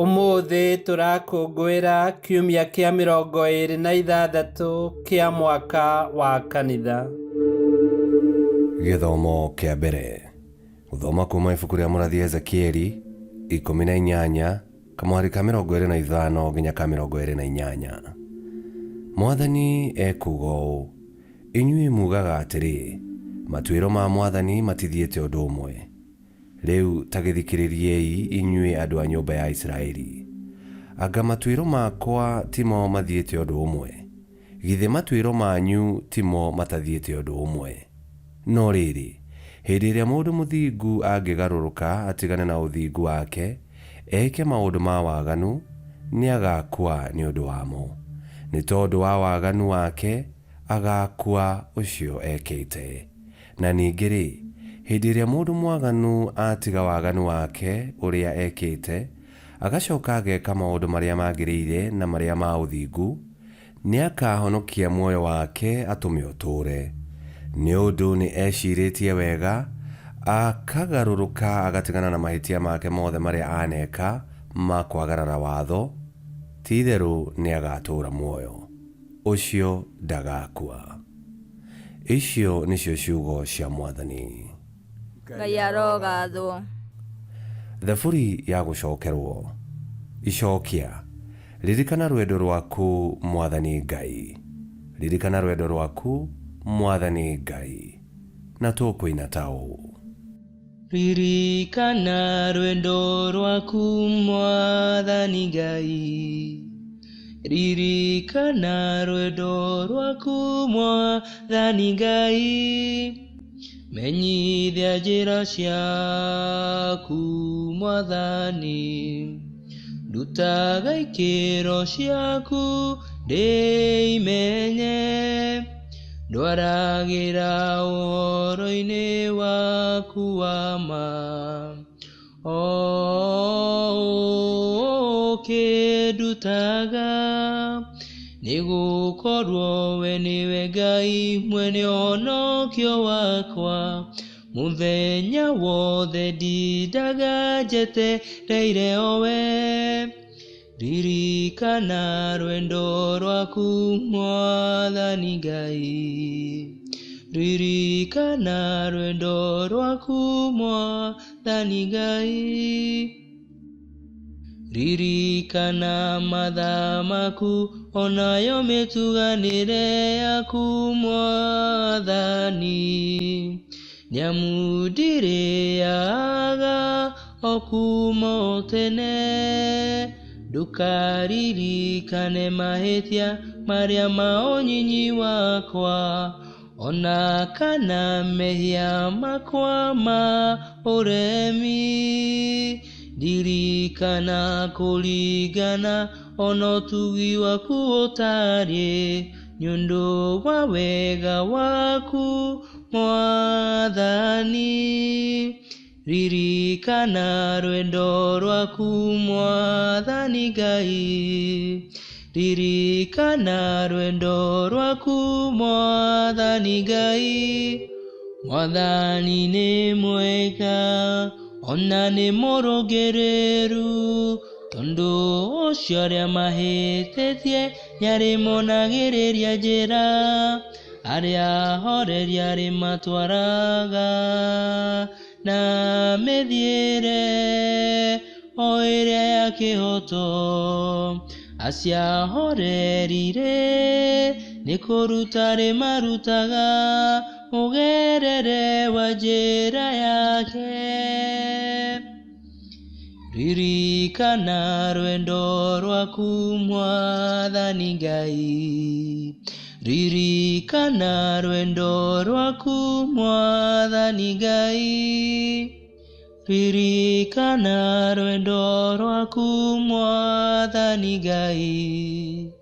Ũmũthĩ tũrakũngũĩra kiumia kĩa 26 kĩa mwaka wa kanitha. Gĩthomo kĩa mbere. Gũthoma kuma ibuku rĩa mũrathi Ezekieli 18 kamũhari ka 25 nginya ka 28. Mwathani ekuuga ũũ, Inyuĩ muugaga atĩrĩ, 'Matuĩro ma Mwathani matithiĩte ũndũ ũmwe. Rĩu ta gĩthikĩrĩriei inyuĩ andũ a nyũmba ya Isiraeli. Anga matuĩro makwa timo mathiĩte ũndũ ũmwe? Githĩ matuĩro manyu timo matathiĩte ũndũ ũmwe? No rĩrĩ, hĩndĩ ĩrĩa mũndũ mũthingu angĩgarũrũka atigane na ũthingu wake, eke maũndũ ma waganu, nĩagakua nĩ ũndũ wamo. Nĩ tondũ wa waganu wake agaakua ũcio ekĩte. Na ningĩ-rĩ, hĩndĩ ĩrĩa mũndũ mwaganu atiga waganu wake ũrĩa ekĩte, agacoka ageka maũndũ marĩa magĩrĩire na marĩa ma ũthingu, nĩakahonokia muoyo wake atũme ũtũũre. Nĩ ũndũ nĩ ecirĩtie wega, akagarũrũka agatigana na mahĩtia make mothe marĩa aneka ma kwagarara watho, ti-itherũ nĩagatũũra muoyo. Ũcio ndagakua. Icio nĩcio ciugo cia Mwathani. Ngai arogathwo. Thaburi ya gũcokerwo. Icokia. Ririkana rwendo rwaku, Mwathani Ngai. Ririkana rwendo rwaku, Mwathani Ngai. Na tũkũina ta ũũ. Ririkana rwendo rwaku Mwathani Ngai. Ririkana rwendo rwaku Mwathani Ngai. Menyithia njĩra ciaku Mwathani. Ndutaga ikĩro ciaku ndĩimenye. Ndwaragĩra ũhoro-inĩ waku wa ma, o ũkĩndutaga, nĩgũkorwo we nĩwe Ngai mwene ũhonokio wakwa, mũthenya wothe ndindaga njetereire o we. Ririkana rwendo rwaku Mwathani Ngai. Ririkana rwendo rwaku Mwathani Ngai. Ririkana mathaa maku onayo mĩtuganĩre yaku Mwathani. Nĩamu ndirĩaga o kuuma o tene, ndũkaririkane mahĩtia marĩa ma ũnyinyi wakwa, o na kana mehia makwa ma ũremi. Ndirikana kũringana o na ũtugi waku ũtariĩ, nĩ ũndũ wa wega waku Mwathani. Ririkana rwendo rwaku Mwathani Ngai. Ririkana rwendo rwaku Mwathani Ngai. Mwathani nĩ mwega, ona nĩ mũrũngĩrĩru, tondũ ũcio arĩa mahĩtĩtie nĩarĩmonagĩrĩria njĩra. Arĩa ahoreri arĩmatwaraga na mĩthiĩre o ĩrĩa ya kĩhooto. Acio ahoreri-rĩ, nĩ kũruta arĩmarutaga mũgerere wa njĩra yake. Ririkana rwendo rwaku Mwathani Ngai. Ririkana rwendo rwaku Mwathani Ngai. Ririkana rwendo rwaku Mwathani Ngai.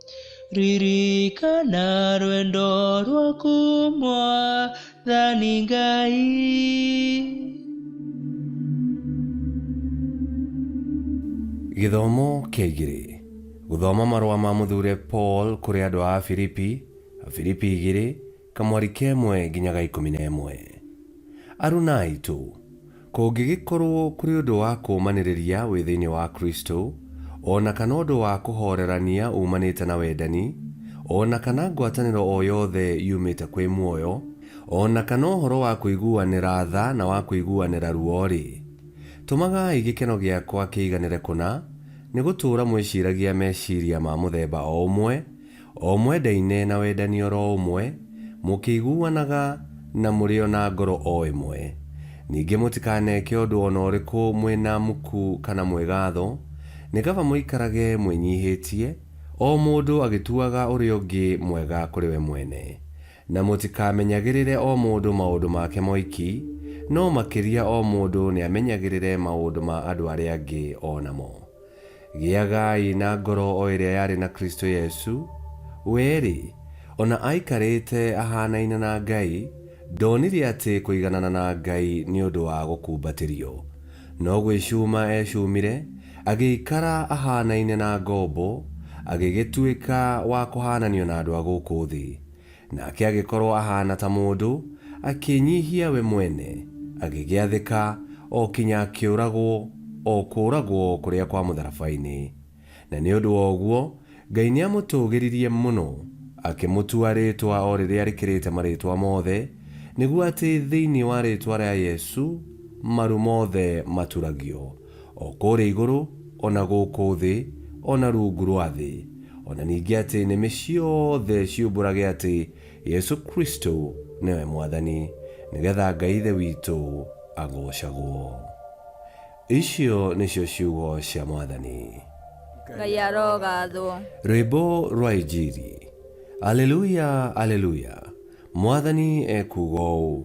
Ririkana rwendo rwaku Mwathani Ngai. Gĩthomo kĩa igĩrĩ. Gũthoma marũa ma mũthure Paul kũrĩ andũ a Afilipi, Afilipi igĩrĩ, kamwari ka ĩmwe nginya ga 11. Aruna aitũ, kũngĩgĩkorwo kũrĩ ũndũ wa kũũmanĩrĩria wĩ thĩinĩ wa Kristo, o na kana ũndũ wa kũhoorerania uumanĩte na wendani, o na kana ngwatanĩro o yothe yumĩte kwĩ muoyo, o na kana ũhoro wa kũiguanĩra tha na wa kũiguanĩra ruo-rĩ, tũmagai gĩkeno gĩakwa kĩiganĩre kũna, nĩ gũtũũra mwĩciragia meciria ma mũthemba o ũmwe, o mwendaine na wendani oro ũmwe, mũkĩiguanaga na mũrĩ o na ngoro o ĩmwe. Ningĩ mũtikaneke ũndũ o na ũrĩkũ mwĩ na muku kana mwĩgatho, nĩ kaba mũikarage mwĩnyihĩtie, o mũndũ agĩtuaga ũrĩa ũngĩ mwega kũrĩ we mwene. Na mũtikamenyagĩrĩre o mũndũ maũndũ make moiki, no makĩria o mũndũ nĩamenyagĩrĩre maũndũ ma andũ arĩa angĩ o namo. Gĩagai na ngoro o ĩrĩa yarĩ na Kristo Yesu, we-rĩ, o na aikarĩte ahanaine na Ngai, ndonire atĩ kũiganana na Ngai nĩ ũndũ wa gũkumbatĩrio, no gwĩcuma ecumire, agĩikara ahanaine na ngombo, agĩgĩtuĩka wa kũhananio na andũ a gũkũ thĩ. Nake agĩkorwo ahana ta mũndũ, akĩĩnyihia we mwene, agĩgĩathĩka o kinya akĩũragwo, o kũũragwo kũrĩa kwa mũtharaba-inĩ. Na nĩ ũndũ wa ũguo Ngai nĩamũtũũgĩririe mũno, akĩmũtua rĩĩtwa o rĩrĩa rĩkĩrĩte marĩĩtwa mothe, nĩguo atĩ thĩinĩ wa rĩĩtwa rĩa Yesu maru mothe maturagio, o kũrĩa igũrũ, o na gũkũ thĩ, o na rungu rwa thĩ, o na ningĩ atĩ nĩmĩ ciothe ciumbũrage atĩ Yesu Kristo nĩwe Mwathani, nĩgetha Ngai Ithe witũ agoocagwo. Icio nĩcio ciugo cia Mwathani. Ngai arogathwo. Rwĩmbo rwa Injiri. Aleluya, aleluya! Mwathani ekuuga ũũ,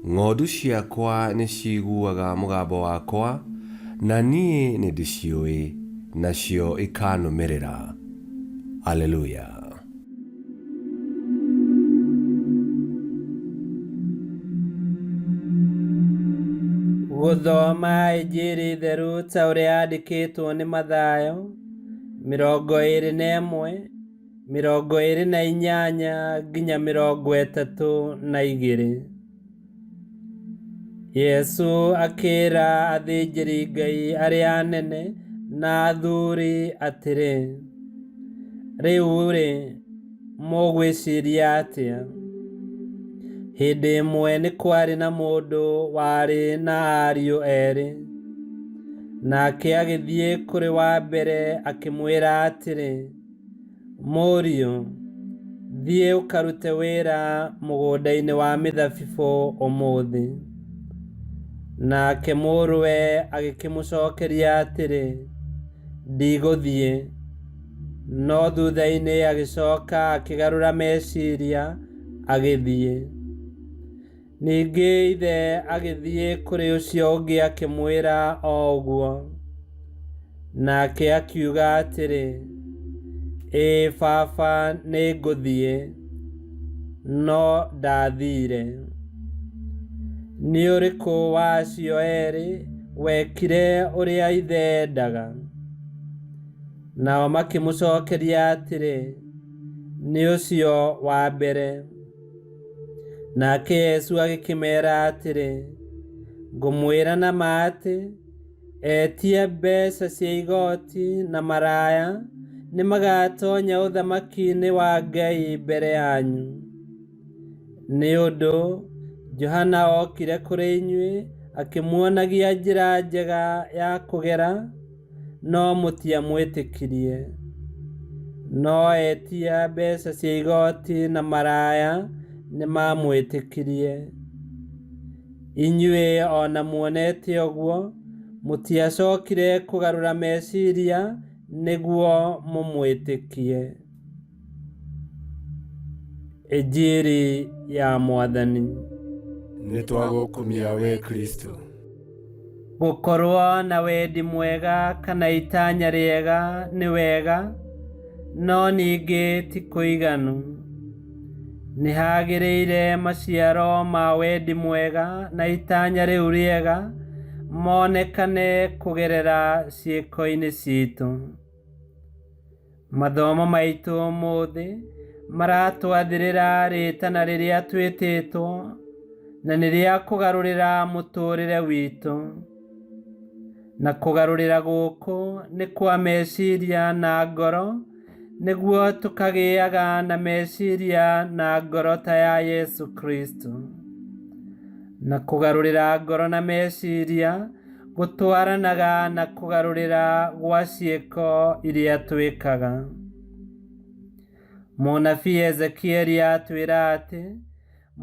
Ng'ondu ciakwa nĩciiguaga mũgambo wakwa, na niĩ nĩndĩciũĩ, nacio ikanũmĩrĩra. Aleluya. Gũthoma Injiri theru ta ũrĩa yandĩkĩtwo nĩ Mathayo, 21, 28 nginya 32. Yesu akĩĩra athĩnjĩri-Ngai arĩa anene na athuri atĩrĩ, Rĩu-rĩ, mũgwĩciria atĩa? Hĩndĩ ĩmwe nĩ kwarĩ na mũndũ warĩ na ariũ erĩ. Nake agĩthiĩ kũrĩ wa mbere akĩmwĩra atĩrĩ, Mũriũ, thiĩ ũkarute wĩra mũgũnda-inĩ wa mĩthabibũ ũmũthĩ. Nake mũrũwe agĩkĩmũcokeria atĩrĩ, Ndigũthiĩ. No thutha-inĩ agĩcoka akĩgarũra meciria agĩthiĩ. Ningĩ ithe agĩthiĩ kũrĩ ũcio ũngĩ akĩmwĩra o ũguo. Nake akiuga atĩrĩ, Ĩĩ baba, nĩngũthiĩ. No ndaathiire. Nĩ ũrĩkũ wa acio erĩ wekire ũrĩa ithe endaga? Nao makĩmũcokeria atĩrĩ, Nĩ ũcio wa mbere. Nake Yesu agĩkĩmeera atĩrĩ, Ngũmwĩra na ma atĩ, etia mbeca cia igoti na maraya nĩ magaatonya ũthamaki-inĩ wa Ngai mbere yanyu. Nĩ ũndũ Johana okire kũrĩ inyuĩ akĩmuonagia njĩra njega ya kũgera, no mũtiamwĩtĩkirie. No etia mbeca cia igoti na maraya nĩmamwĩtĩkirie. Inyuĩ o na muonete ũguo, mũtiacokire kũgarũra meciria nĩguo mũmwĩtĩkie. Injiri ya Mwathani. Nĩ twagũkumia wee Kristo. Gũkorwo na wendi mwega kana itanya rĩega nĩ wega, no ningĩ ti kũiganu. Nĩ hagĩrĩire maciaro ma wendi mwega na itanya rĩu rĩega monekane kũgerera ciĩko-inĩ citũ. Mathomo maitũ ũmũthĩ maratwathĩrĩra rĩtana rĩrĩa twĩtĩtwo na nĩ rĩa kũgarũrĩra mũtũrĩre witũ. Na kũgarũrĩra gũkũ nĩ kwa meciria na ngoro, nĩguo tũkagĩaga na meciria na ngoro ta ya Yesu Kristo. Na kũgarũrĩra ngoro na meciria gũtwaranaga na kũgarũrĩra gwa ciĩko iria twĩkaga. Mũnabii Ezekieli atwĩra atĩ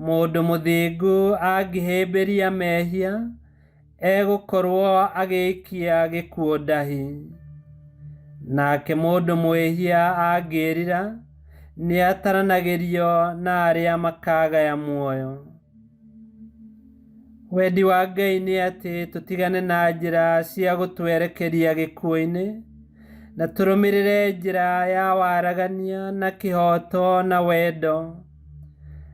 mũndũ mũthingu angĩhĩmbĩria mehia egũkorwo agĩikia gĩkuũ ndahi. Nake mũndũ mwĩhia angĩĩrira nĩataranagĩrio na arĩa makagaya muoyo. Wendi wa Ngai nĩ atĩ tũtigane na njĩra cia gũtwerekeria gĩkuũ-inĩ na tũrũmĩrĩre njĩra ya waragania na kĩhooto na wendo,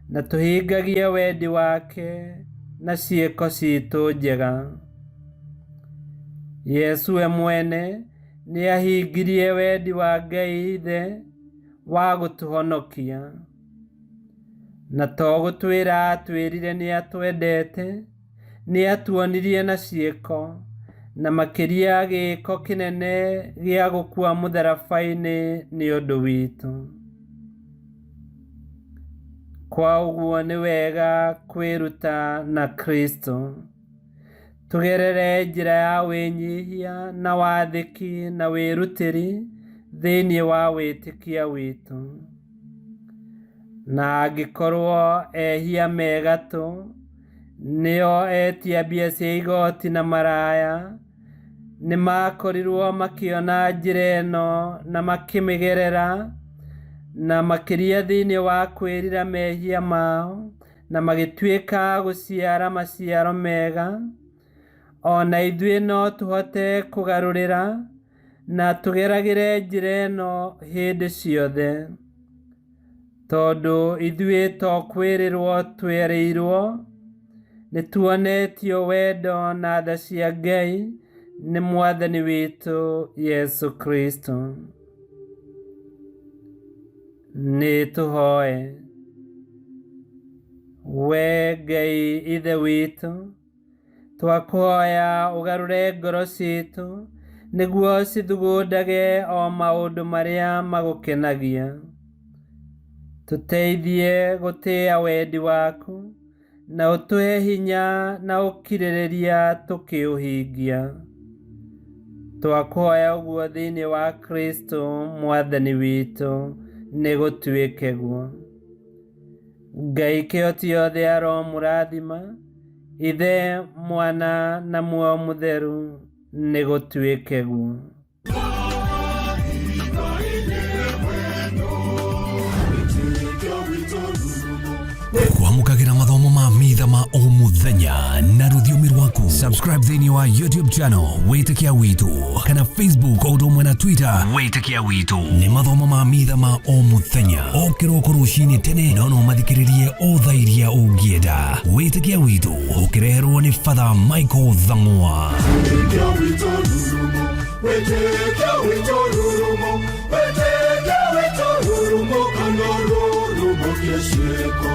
na tũhingagie wendi wake na ciĩko citũ njega. Yesu we mwene nĩahingirie wendi wa Ngai Ithe wa gũtũhonokia. Na to gũtwĩra atwĩrire nĩatwendete, nĩatuonirie na ciĩko, na makĩria gĩĩko kĩnene gĩa gũkua mũtharaba-inĩ nĩ ũndũ witũ. Kwa ũguo nĩ wega kwĩruta na Kristo, tũgerere njĩra ya wĩnyihia na wathĩki na wĩrutĩri thĩinĩ wa wĩtĩkia witũ. Na angĩkorwo ehia me gatũ, nĩo etia mbia cia igoti na maraya, nĩmakorirwo makĩona njĩra ĩno na makĩmĩgerera, na makĩria thĩinĩ wa kwĩrira mehia mao, na magĩtuĩka gũciara maciaro mega, ona ithuĩ no tũhote kũgarũrĩra na tũgeragĩre njĩra ĩno hĩndĩ ciothe. Tondũ ithuĩ to kwĩrĩrwo twerĩirwo, nĩtuonetio wendo na tha cia Ngai nĩ Mwathani witũ Yesu Kristo. Nĩ tũhoe. We Ngai Ithe witũ, twakũhoya ũgarũre ngoro citũ nĩguo cithugundage o maũndũ marĩa magũkenagia. Tũteithie gũtĩĩa wendi waku na ũtũhe hinya na ũkirĩrĩria tũkĩũhingia. Twakũhoya ũguo thĩinĩ wa Kristo Mwathani witũ, nĩ gũtuĩke guo. Ngai kĩhoti yothe aromũrathima, Ithe, Mwana na Muoyo Mũtheru, nĩ gũtuĩke guo. Kwamũkagĩra mathomo ma mitha ma o mũthenya na rũthiomi rwaku. Subscribe thĩinĩ wa YouTube channel Wĩtĩkia Witũ kana Facebook o ũndũ ũmwe na Twitter Wĩtĩkia Witũ. Nĩ mathomo ma mitha ma o mũthenya o kĩroko rũcinĩ tene, no no mathikĩrĩrie o thaa iria ũngĩenda. Wĩtĩkia Witũ ũkĩreherwo nĩ Father Michael Thang'wa. Wĩtĩkia witũ rurumo, wĩtĩkia witũ rurumo, wĩtĩkia witũ rurumo, kana rurumo kĩciĩko.